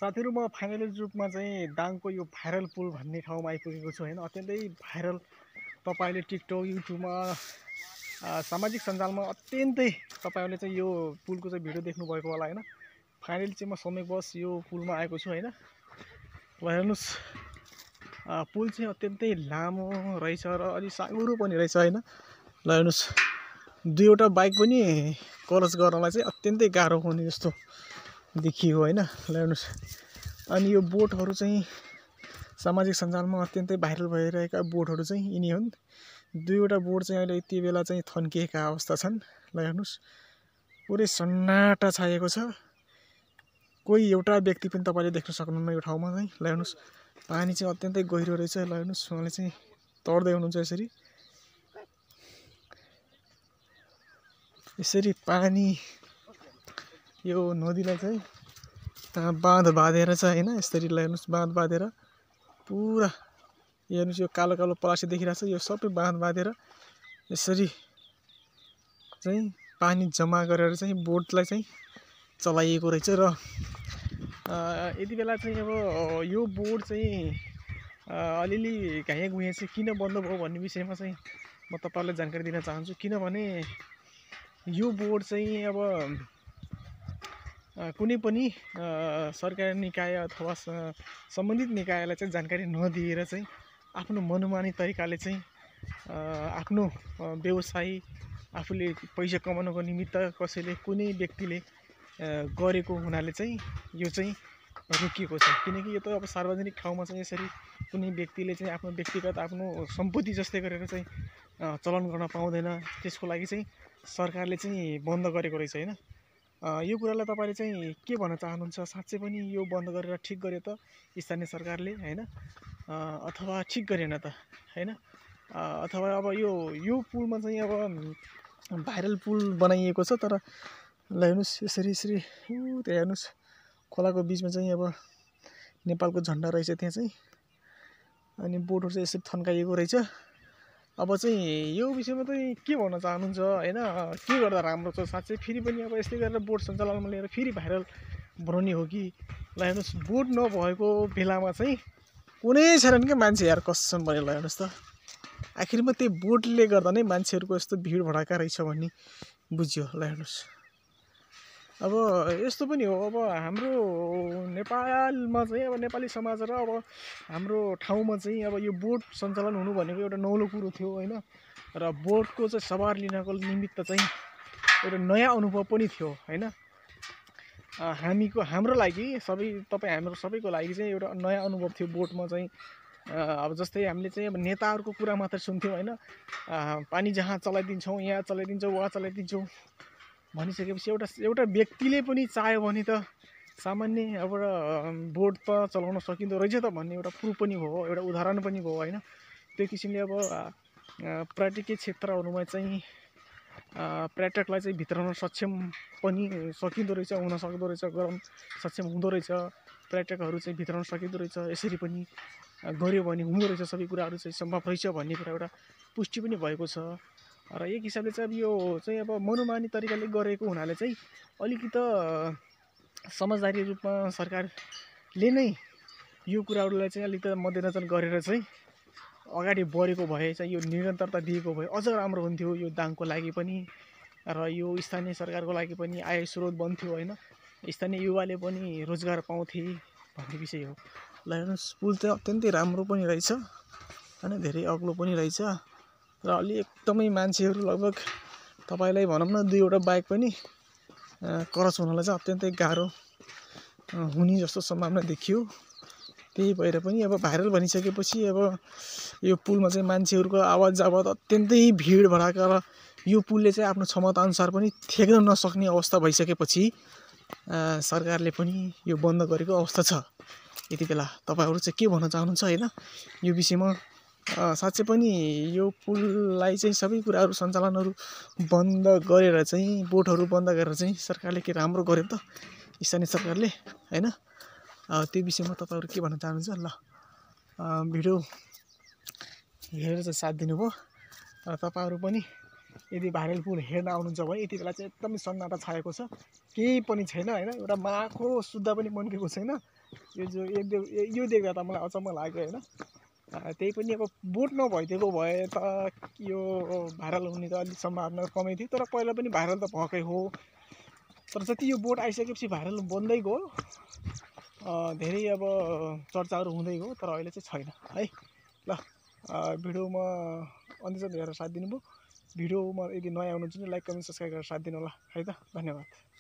साथीहरु म फाइनली रूपमा चाहिँ दाङको यो भाइरल पुल भन्ने ठाउँमा आइपुगेको छु हैन। अत्यन्तै भाइरल तपाईले टिकटक युट्युबमा सामाजिक सञ्जालमा अत्यन्तै तपाईहरुले चाहिँ यो पुलको चाहिँ भिडियो देख्नु भएको होला हैन। फाइनली चाहिँ म समयबस यो पुलमा आएको छु हैन। ल हेर्नुस् पुल चाहिँ अत्यन्तै लामो रहेछ र अलि साँघुरो पनि रहेछ हैन। ल हेर्नुस् दुईवटा बाइक पनि क्रस गर्नलाई चाहिँ अत्यन्तै गाह्रो हुने जस्तो देखियो हैन। ल हेर्नुस् अनि यो बोटहरु चाहिँ सामाजिक सञ्जालमा अत्यन्तै भाइरल भइरहेका बोटहरु चाहिँ यिनी हुन्। दुईवटा बोट चाहिँ अहिले यति बेला चाहिँ थन्किएका अवस्था छन्। ल हेर्नुस् पुरै सन्नाटा छाएको छ। कोही एउटा व्यक्ति पनि तपाईले देख्न सक्नुहुन्न यो ठाउँमा चाहिँ। ल हेर्नुस् पानी चाहिँ अत्यन्तै गहिरो रहेछ। ल हेर्नुस् उहाँले चाहिँ तर्दै हुनुहुन्छ यसरी। यसरी पानी यो नदीलाई चाहिँ बाँध बाँधेर चाहिँ हैन यसरी ल हेर्नुस् बाँध बाँधेर पुरा हेर्नुस् यो कालो कालो पलासी देखिरहेछ। यो सबै बाँध बाँधेर यसरी चाहिँ पानी जम्मा गरेर चाहिँ बोटलाई चाहिँ चलाइएको रहेछ। र यति बेला चाहिँ अब यो बोट चाहिँ अलिअलि घाँया गुँया चाहिँ किन बन्द भयो भन्ने विषयमा चाहिँ म तपाईहरुलाई जानकारी दिन चाहन्छु। किनभने यो बोट चाहिँ अब कुनै पनि सरकारी निकाय अथवा सम्बन्धित निकायलाई चाहिँ जानकारी नदिएर चाहिँ आफ्नो मनमानी तरिकाले चाहिँ आफ्नो व्यवसाय आफूले पैसा कमाउनको निमित्त कसैले कुनै व्यक्तिले गरेको हुनाले चाहिँ यो चाहिँ रोकिएको छ। किनकि यो त अब सार्वजनिक ठाउँमा चाहिँ यसरी कुनै व्यक्तिले चाहिँ आफ्नो व्यक्तिगत आफ्नो सम्पत्ति जस्तै गरेर चाहिँ चलन गर्न पाउँदैन। त्यसको लागि चाहिँ सरकारले चाहिँ बन्द गरेको रहेछ हैन। यो कुरालाई तपाईले चाहिँ के भन्न चाहनुहुन्छ? साच्चै पनि यो बन्द गरेर ठिक गर्यो त स्थानीय सरकारले हैन अथवा ठिक गरेन त हैन? अथवा अब यो पुलमा चाहिँ अब भाइरल पुल बनाइएको छ। तर ल हेर्नुस् यसरी यसरी त्यहाँ हेर्नुस् खोलाको बीचमा चाहिँ अब नेपालको झण्डा रहेछ त्यहाँ चाहिँ। अनि बोटहरु चाहिँ यसरी थन्काइएको रहेछ। अब चाहिँ यो विषयमा चाहिँ के भन्न चाहनुहुन्छ हैन? के गर्दा राम्रो छ? साच्चै फेरि पनि अब यस्तै गरेर बोट सञ्चालनमा लिएर फेरि भाइरल बनाउने हो कि? ल हेर्नुस् बोट नभएको बेलामा चाहिँ कुनै छैनन् के मान्छे यार कसम पनि। ल हेर्नुस् त आखिरमा त्यो बोटले गर्दा नै मान्छेहरुको यस्तो भिड भडका रहेछ भन्ने बुझ्यो। ल हेर्नुस् अब यस्तो पनि हो। अब हाम्रो नेपालमा चाहिँ अब नेपाली समाज र अब हाम्रो ठाउँमा चाहिँ अब यो बोट सञ्चालन हुनु भनेको एउटा नौलो कुरो थियो हैन। र बोटको चाहिँ सवार लिनको निमित्त चाहिँ एउटा नयाँ अनुभव पनि थियो हैन। हाम्रो लागि हाम्रो सबैको लागि चाहिँ एउटा नयाँ अनुभव थियो बोटमा चाहिँ। अब जस्तै हामीले चाहिँ अब नेताहरुको कुरा मात्र सुन्थ्यौं हैन। पानी जहाँ चलाइदिन्छौं यहाँ चलाइदिन्छौं वहाँ चलाइदिन्छौं भनिसकेपछि एउटा व्यक्तिले पनि चाह्यो भने त सामान्य अब बोट त चलाउन सकिँदो रहेछ त भन्ने एउटा प्रुफ पनि भयो, एउटा उदाहरण पनि भयो हैन। त्यो किसिमले अब पर्यटकीय क्षेत्रहरुमा चाहिँ पर्यटकलाई चाहिँ भित्राउन सक्षम पनि सकिँदो रहेछ, हुन सक्दो रहेछ, गराउन सक्षम हुँदो रहेछ। पर्यटकहरु चाहिँ भित्राउन सकिँदो रहेछ। यसरी पनि गर्यो भने हुँदो रहेछ, सबै कुराहरु चाहिँ सम्भव रहेछ भन्ने कुरा एउटा पुष्टि पनि भएको छ। र एक हिसाबले चाहिँ अब यो चाहिँ अब मनोमानी तरिकाले गरेको हुनाले चाहिँ अलिकति समझदारी रूपमा सरकारले नै यो कुराहरुलाई चाहिँ अलिकति मध्यनजर गरेर चाहिँ अगाडि बढेको भए चाहिँ यो निरन्तरता दिएको भए अझ राम्रो हुन्थ्यो। यो दाङको लागि पनि र यो स्थानीय सरकारको लागि पनि आय स्रोत बन्थ्यो हैन। स्थानीय युवाले पनि रोजगार पाउँथे भन्ने विषय हो। ल हेर्नुस् पुल चाहिँ अत्यन्तै राम्रो पनि रहेछ हैन, धेरै अग्लो पनि रहेछ र अलि एकदमै मान्छेहरु लगभग तपाईलाई भनौं न दुईवटा बाइक पनि क्रस हुनलाई चाहिँ अत्यन्तै गाह्रो हुने जस्तो सम्भावना देखियो। त्यही भएर पनि अब भाइरल भनिसकेपछि अब यो पुलमा चाहिँ मान्छेहरुको आवाज जावत अत्यन्तै भिड भडका र यो पुलले चाहिँ आफ्नो क्षमता अनुसार पनि थेक्न नसक्ने अवस्था भइसकेपछि सरकारले पनि यो बन्द गरेको अवस्था छ। यति बेला तपाईहरु चाहिँ के भन्न चाहनुहुन्छ हैन यो विषयमा? साच्चै पनि यो पुललाई चाहिँ सबै कुराहरु सञ्चालनहरु बन्द गरेर चाहिँ बोटहरु बन्द गरेर चाहिँ सरकारले के राम्रो गर्यो त स्थानीय सरकारले हैन? त्यो विषयमा तपाईहरु के भन्न चाहनुहुन्छ? ल भिडियो हेरेर चाहिँ साथ दिनुभयो। तपाईहरु पनि यदि भाइरल पुल हेर्न आउनुहुन्छ भने यति बेला चाहिँ एकदमै सन्नाटा छाएको छ, केही पनि छैन हैन। एउटा माखो सुत्दा पनि मनकेको छैन। यो देख्दा त मलाई अचम्म लाग्यो होइन। त्यही पनि अब बोट नभइदिएको भए त यो भाइरल हुने त अलिक सम्भावना कमै थियो, तर पहिला पनि भाइरल त भएकै हो। तर जति यो बोट आइसकेपछि भाइरल बन्दै गयो, धेरै अब चर्चाहरू हुँदै गयो, तर अहिले चाहिँ छैन है। ल भिडियोमा अन्त्यसम्म हेरेर साथ दिनुभयो। भिडियोमा यदि नयाँ हुनुहुन्छ भने लाइक कमेन्ट सब्सक्राइब गरेर साथ दिनु होला है त। धन्यवाद।